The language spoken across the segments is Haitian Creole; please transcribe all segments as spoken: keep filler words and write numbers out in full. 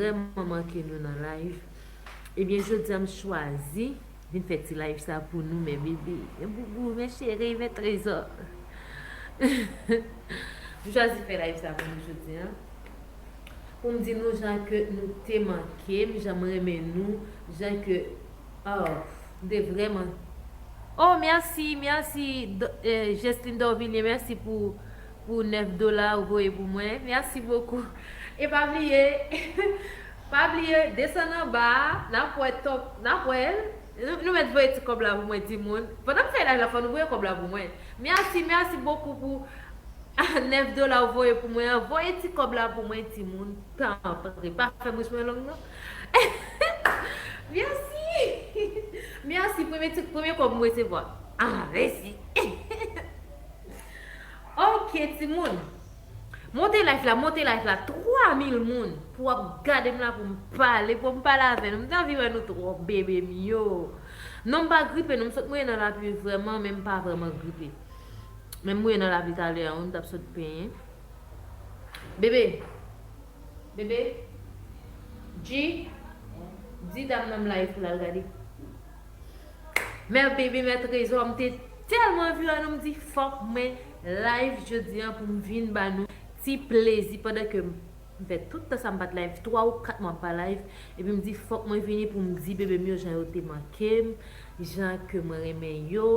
vrèman manke nou nan live. Ebyen, jodi a m chwazi vin fè ti live sa pou nou, men bebe, men boubou, men cheri, men trezò. M chwazi fè live sa pou nou jodi a. Pou m di nou jan ke nou te manke m, jan m renmen nou, jan ke, oh, m te vrèman. Oh, mèsi, mèsi, Do- eh, Jesline Dorvilien, mèsi pou, pou nèf dola ou voye pou mwen. Mèsi bokou. E pa bliye, pa bliye, desann anba a, n ap wè top, n ap wè l. Nou, nou mèt voye ti kòb la pou mwen, timoun. Pandan m fè live la, fò nou voye kòb la pou mwen. Mèsi, mèsi bokou pou nèf dola ou voye pou mwen an. Voye ti kòb la pou mwen, timoun. Tanpri, pa fè bouch mwen long, non. Mèsi. Mèsi, premye ti, premye kòb m resevwa. Ah, mèsi. Ok, timoun. Monte live la, monte live la. Twa mil moun pou w ap gade m la, pou m pale, pou m pale avè nou. M te anvi wè nou twòp, bebe m yo. Non, m pa gripe, non, m sot mouye nan lapli vrèman, men m pa vrèman gripe. Men m mouye nan lapli talè a, wi, m t ap sot penyen. Bebe, bebe, G, di dam nan m live pou l al gade. Mè bebe, mè trezò, m te tèlman anvi wè nou, m di fòk mwen live jodi a pou m vin ba nou ti plezi pandan ke m fè tout tan sa m pa t live, twa ou kat mwa m pa live, epi m di fòk mwen vini pou m di bebe m yo jan yo te manke m, jan ke mwen renmen yo.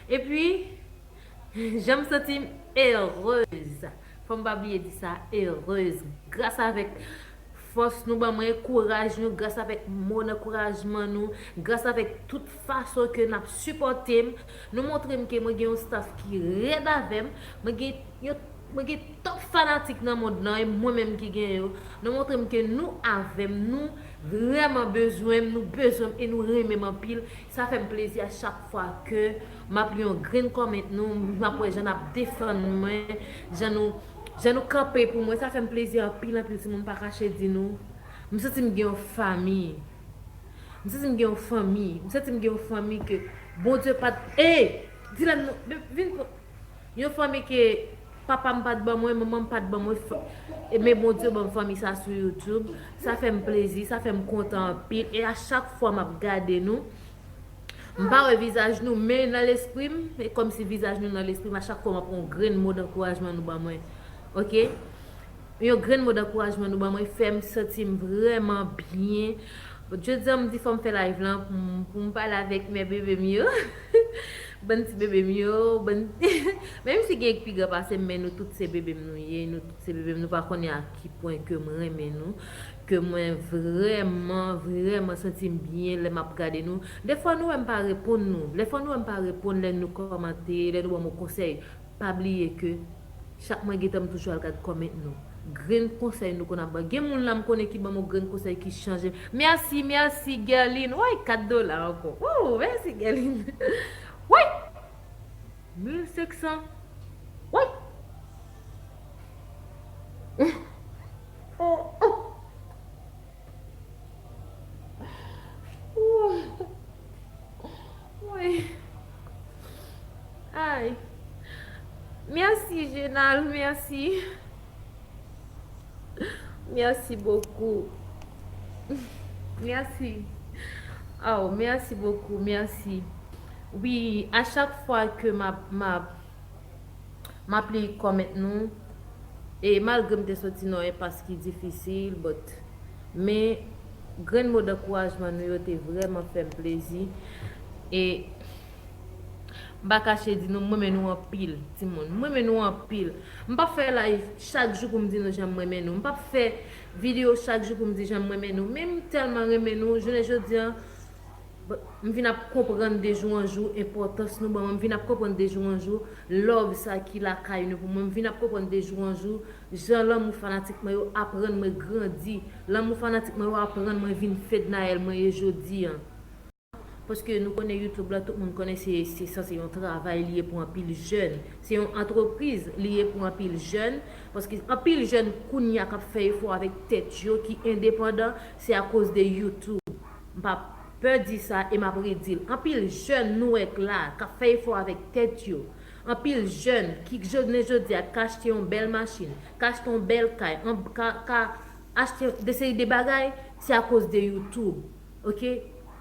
Epi, jan m santi m erez. Fò m pa bliye di sa, erez. Gras avèk fòs nou ban mwen, kouraj nou, gras avèk mo ankourajman nou, gras avèk tout fason ke n ap sipòte m, nou montre m ke mwen gen yon staff ki rèd avè m, mwen gen yon, mwen gen top fanatik nan mond lan, e mwen menm ki gen yo. Nou montre m ke nou avè m, nou vrèman bezwen m, nou bezwen m e nou renmen m anpil. Sa fè m plezi a chak fwa ke m ap li yon grenn kòmant nou, m ap wè jan n ap defann mwen, jan nou, jan nou kanpe pou mwen. Sa fè m plezi anpil, anpil, timoun, m pa kache di nou. M santi m gen yon fanmi. M santi m gen yon fanmi. M santi m gen yon fanmi ke Bondye pa t, ey! Dylan, vin pran. Yon fanmi ke papa m pa t ban mwen, manman m pa t ban mwen, f- e men Bondye ban m fanmi sa sou YouTube. Sa fè m plezi, sa fè m kontan anpil. E a chak fwa m ap gade nou, m pa wè vizaj nou, men nan lespri m, e kòmsi vizaj nou nan lespri m, a chak fwa m ap pran yon grenn mo dankourajman nou ban mwen. Ok? Yon grenn mo dankourajman nou ban mwen fè m santi m vrèman byen. Jodi a m di fò m fè live lan pou m, pou m pale avèk mè bebe m yo. Bann ti bebe m yo, bann, menm si gen k pi gran pase m, men nou tout se bebe m nou ye, nou tout se bebe m, nou pa konnen a ki pwen ke m renmen nou, ke mwen vrèman, vrèman santi m byen lè m ap gade nou. Defwa nou wè m pa reponn nou, defwa nou wè m pa reponn lè nou kòmante, lè nou ban m yon konsèy. Pa bliye ke chak mwen gentan m toujou al gad kòmant nou. Grenn konsèy nou konn ap ban. Gen moun la m konnen ki ban m yon grenn konsèy ki chanje. Mèsi, mèsi, Guerline. Woy, kat dola ankò. Woo, mèsi, Guerline. Woy! Mil senk san. Woy! Woy. Ay. Mèsi, Jenal, mèsi. Mèsi bokou. Mèsi. Oh, mèsi bokou, mèsi. Wi, a chak fwa ke m ap, m ap M ap li kòmant nou. E malgre m te soti nan yon enpas ki difisil, but, men grenn mo dankourajman nou yo te vrèman fè m plezi. E m pa kache di nou, m renmen nou anpil, timoun. M renmen nou anpil. M p ap fè live chak jou pou m di nou jan m renmen nou. M p ap fè videyo chak jou pou m di jan m renmen nou. Men m tèlman renmen nou, jounen jodi a, m vin ap konprann de jou an jou enpòtans nou ban mwen. M vin ap konprann de jou an jou love sa ki lakay nou pou mwen. M vin ap konprann de jou an jou jan lanmou fanatik mwen yo aprann mwen grandi. Lanmou fanatik mwen yo aprann mwen vin Fednaelle mwen ye jodi an. Paske nou konnen YouTube la, tout moun konnen se, se sanse yon travay li ye pou anpil jèn. Se yon antrepriz li ye pou anpil jèn. Paske anpil jèn kounye a k ap fè efò avèk tèt yo, ki endepandan, se akoz de YouTube. M pa pè di sa e m ap redi l. Anpil jèn nou wè k la, k ap fè efò avèk tèt yo. Anpil jèn ki jounen jodi a ka achte yon bèl machin, ka achte yon bèl kay, an, ka, ka, achte de seri de bagay, se akoz de YouTube. Ok?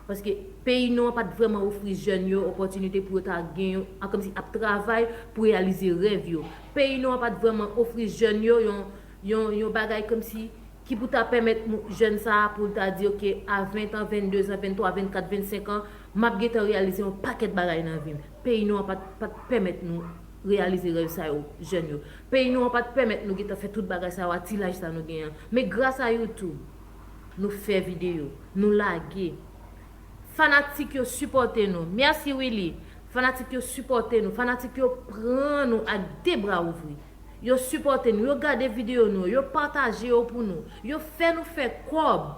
Paske peyi nou an pa t vrèman ofri jèn yo opòtinite pou yo ta gen yon, an kòmsi ap travay pou reyalize rèv yo. Peyi nou an pa t vrèman ofri jèn yo yon, yon, yon bagay kòmsi ki pou ta pèmèt mou-, jèn sa a pou l ta di, ok, a ven an, venndezan, venntwa, vennkat, vennsenk an, m ap gentan reyalize yon pakèt bagay nan vi m. Peyi nou an pa t, pa t pèmèt nou reyalize rèv sa yo, jèn yo. Peyi nou an pa t pèmèt nou gentan fè tout bagay sa yo a ti laj sa nou genyen an. Men gras a YouTube, nou fè videyo, nou lage. Fanatik yo sipòte nou. Mèsi, Willy. Fanatik yo sipòte nou. Fanatik yo pran nou ak de bra ouvri. Yo sipòte nou. Yo gade videyo nou. Yo pataje yo pou nou. Yo fè nou fè kòb.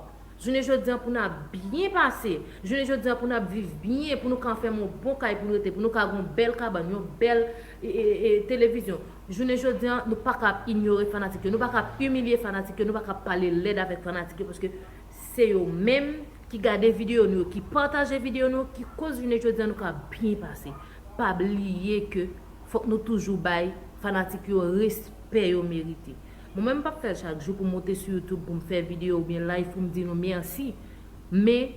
Jounen jodi an pou n ap byen pase. Jounen jodi an pou n ap viv byen, pou nou ka fèmen yon bon kay pou nou rete, pou nou ka gen yon bèl kabann, yon bèl, e, e, e, televizyon. Jounen jodi an, nou pa ka ap inyore fanatik yo, nou pa ka ap imilye fanatik yo, nou pa ka ap pale lèd avèk fanatik yo, paske se yo menm ki gade videyo nou yo, ki pataje videyo nou yo, ki koz jounen jodi an nou ka byen pase. Pa bliye ke fòk nou toujou bay fanatik yo respè yo merite. Mwen menm, m p ap fè l chak jou pou m monte sou YouTube, pou m fè videyo oubyen live pou m di nou mèsi. Men,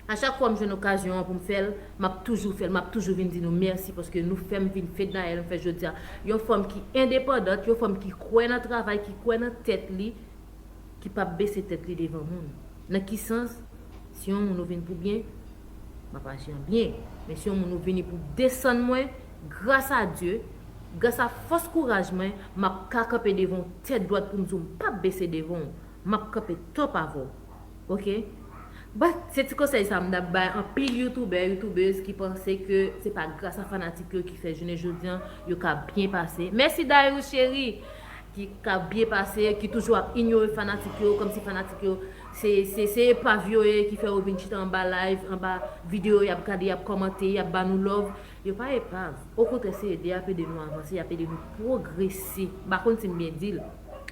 a chak fwa m jwenn okazyon an pou m fè l, m ap toujou fè l, m ap toujou vin di nou mèsi paske nou fè m vin Fednaelle m fè jodi a. Yon fanm ki endepandant, yon fanm ki kwè nan travay, ki kwè nan tèt li, ki p ap bese tèt li devan moun. Nan ki sans? Si yon moun ou vin pou byen, m ap aji an byen. Men si yon moun ou vini pou desann mwen, gras a Dye, gras a fòs kouraj mwen, m ap ka kanpe devan w tèt dwat pou m di w m p ap bese devan w. M ap kanpe top avè w. Ok? Bon, se ti konsèy sa m t ap bay anpil youtubè, youtubèz ki panse ke se pa gras a fanatik yo ki fè jounen jodi an yo ka byen pase. Mèsi Dayou cheri, ki ka byen pase, ki toujou ap inyore fanatik yo, kòmsi fanatik yo se, se, se epav yo ye ki fè yo vin chita anba live, anba videyo, y ap gade, y ap kòmante, y ap ba nou love. Yo pa epav. Okontrè, se ede y ap ede nou avanse, y ap ede nou pwogrese. M pa konn si m byen di l.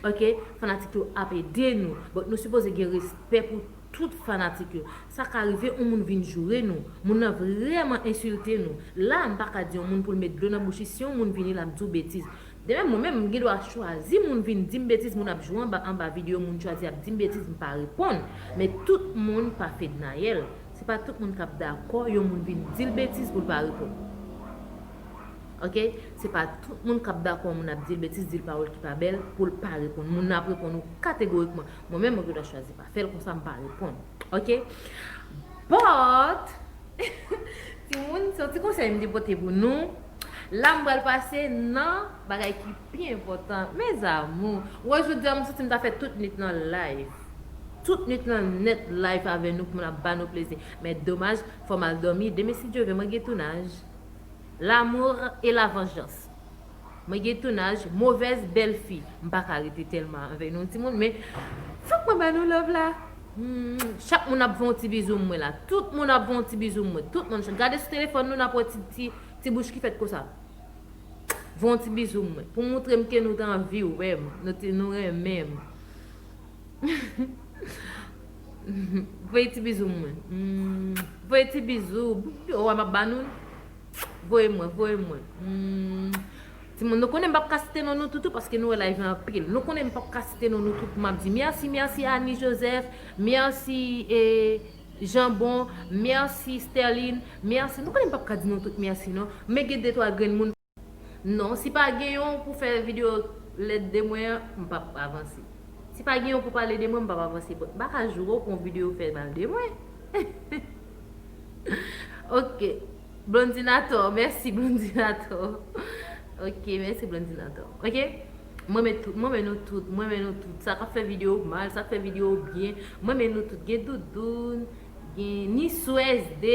Ok? Fanatik yo ap ede nou. But nou sipoze gen respè pou tout fanatik yo. Sa ka rive yon moun vin joure nou. Moun nan vrèman ensilte nou. La, m pa ka di yon moun pou l met dlo nan bouch li. Si yon moun vini la, m di w betiz. De menm, mwen menm, m gen dwa chwazi moun vin di m betiz, moun ap joure anba, anba videyo, moun chwazi ap di m betiz, m pa reponn. Men tout moun pa Fednaelle. Se pa tout moun k ap dakò yon moun vin di l betiz pou l pa reponn. Ok? Se pa tout moun k ap dakò moun ap di l betiz, di l pawòl ki pa bèl, pou l pa reponn. Moun nan ap reponn ou kategorikman. Mwen menm, mwen gen dwa chwazi pa fè l konsa, m pa reponn. Ok? But, timoun, se yon ti konsèy m te pote pou nou. La, m pral pase nan bagay ki pi enpòtan. Mes amours, wè, jodi a, m santi m ta fè tout nwit nan live. Tout nwit nan nèt live avè nou pou n ap ba nou plezi. Men domaj, fò m al dòmi. Demen, si Dye vle, mwen gen tounaj. L'amour et la vengeance. Mwen gen tounaj, mauvaise belle-fille. M pa ka rete tèlman avè nou, timoun, men fòk mwen ba nou love la. Hmm, chak moun ap voye yon ti bizou mwen la. Tout moun ap voye yon ti bizou mwen. Tout moun. Gade sou telefòn nou, n ap wè ti, ti, ti bouch ki fèt konsa. Voye yon ti bizou mwen. Pou montre m ke nou t anvi wè m. Nou te, nou renmen m. Voye ti bizou mwen. Hmm, voye ti bizou. Ou wè m ap ba nou? Voye mwen, voye mwen. Hmm. Timoun, nou konnen m p ap ka site non nou tout, paske nou wè live la anpil. Nou konnen m p ap ka site non nou tout, m ap di mèsi, mèsi Annie Joseph, mèsi, eh, Janbon, mèsi Sterline, mèsi. Nou konnen m p ap ka di nou tout mèsi non. Men gen de twa grenn moun. Non, si pa gen yon pou fè videyo lèd de mwen an, m p ap avanse. Si pa gen yon pou pale de mwen, m p ap avanse. But m pa ka joure w pou yon videyo fè mal de mwen. Ok. Blondinator, mèsi Blondinator. Ok, mèsi Blondinator. Ok? Mwen men tout, mwen men nou tout, mwen men nou tout. Sa k ap fè videyo mal, sa k fè videyo byen. Mwen men nou tout. Gen Doudoun, gen Nisou S D,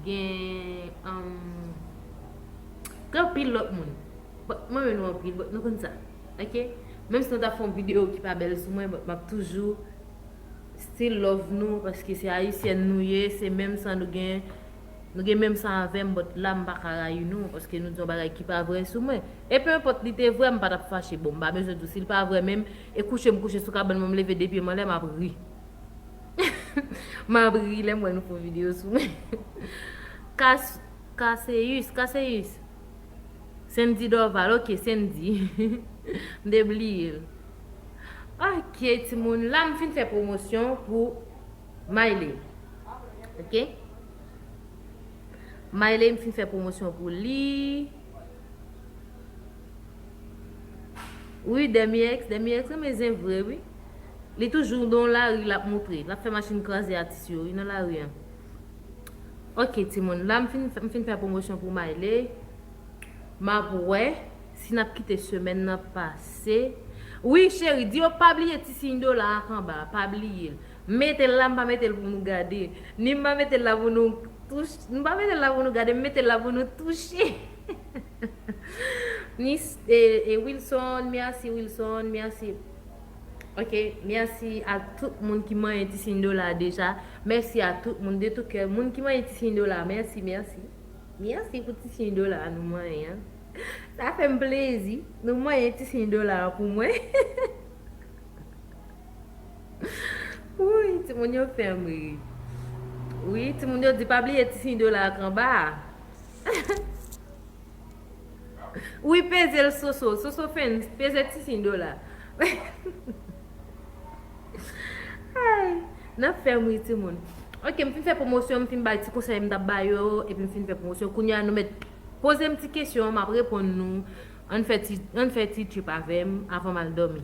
gen, um, gen anpil lòt moun. But mwen men nou anpil, but nou konn sa. Ok? Menm si nou ta fè yon videyo ki pa bèl sou mwen, but m ap toujou still love nou, paske se ayisyèn nou ye, se menm san nou gen, nou gen menm san avè m, but la m pa ka rayi nou, paske nou di yon bagay ki pa vrè sou mwen. E pe enpòt li te vrè, m pa t ap fache. Bon, m pa bezwen di w si l pa vrè menm, e kouche m kouche sou kabann mwen, m leve de pye m anlè, m ap ri. M ap ri lè m wè nou fè yon videyo sou mwen. Kas-, Kaseyus, Kaseyus. Sandy Dorval, ok, Sandy. M te bliye l. Ok, timoun, la m fin fè pwomosyon pou Maile. Ok? Maile, m fin fè pwomosyon pou li. Wi, Demi X, Demi X renmen zen vre, wi. Li toujou nan lari, l ap moutre. L ap fè machin kraze atis yo, wi, nan lari an. Ok, timoun, la m fin, m fin fè pwomosyon pou Maile. M ap wè si n ap kite semèn nan pase. Wi, cheri, di yo pa bliye ti siy dola ak anba, pa bliye l. M mete l la, m pa mete l pou nou gade. Ni m pa mete l la pou nou touche. M pa mete l la pou nou gade, m mete l la pou nou touche. Ni, e, e Wilson, mèsi Wilson, mèsi. Ok, mèsi a tout moun ki manyen ti siy dola deja. Mèsi a tout moun de tout kè. Moun ki manyen ti siy dola, mèsi, mèsi. Mèsi pou ti siy dola nou manyen an. Sa fè m plezi. Nou manyen ti siy dola pou mwen. Wi, timoun yo fè m ri. Wi, timoun yo di pa bliye ti siy dola ak anba. Wi, peze l, Soso. Soso fans, peze ti siy dola. Ay, n ap fè m ri, timoun. Ok, m fin fè pwomosyon, m fin bay ti konsèy m t ap ba yo, epi m fin fè pwomosyon. Kounye a, nou mèt poze m ti kesyon, m ap reponn nou. Ann fè ti, ann fè ti trip avè m avan m al dòmi.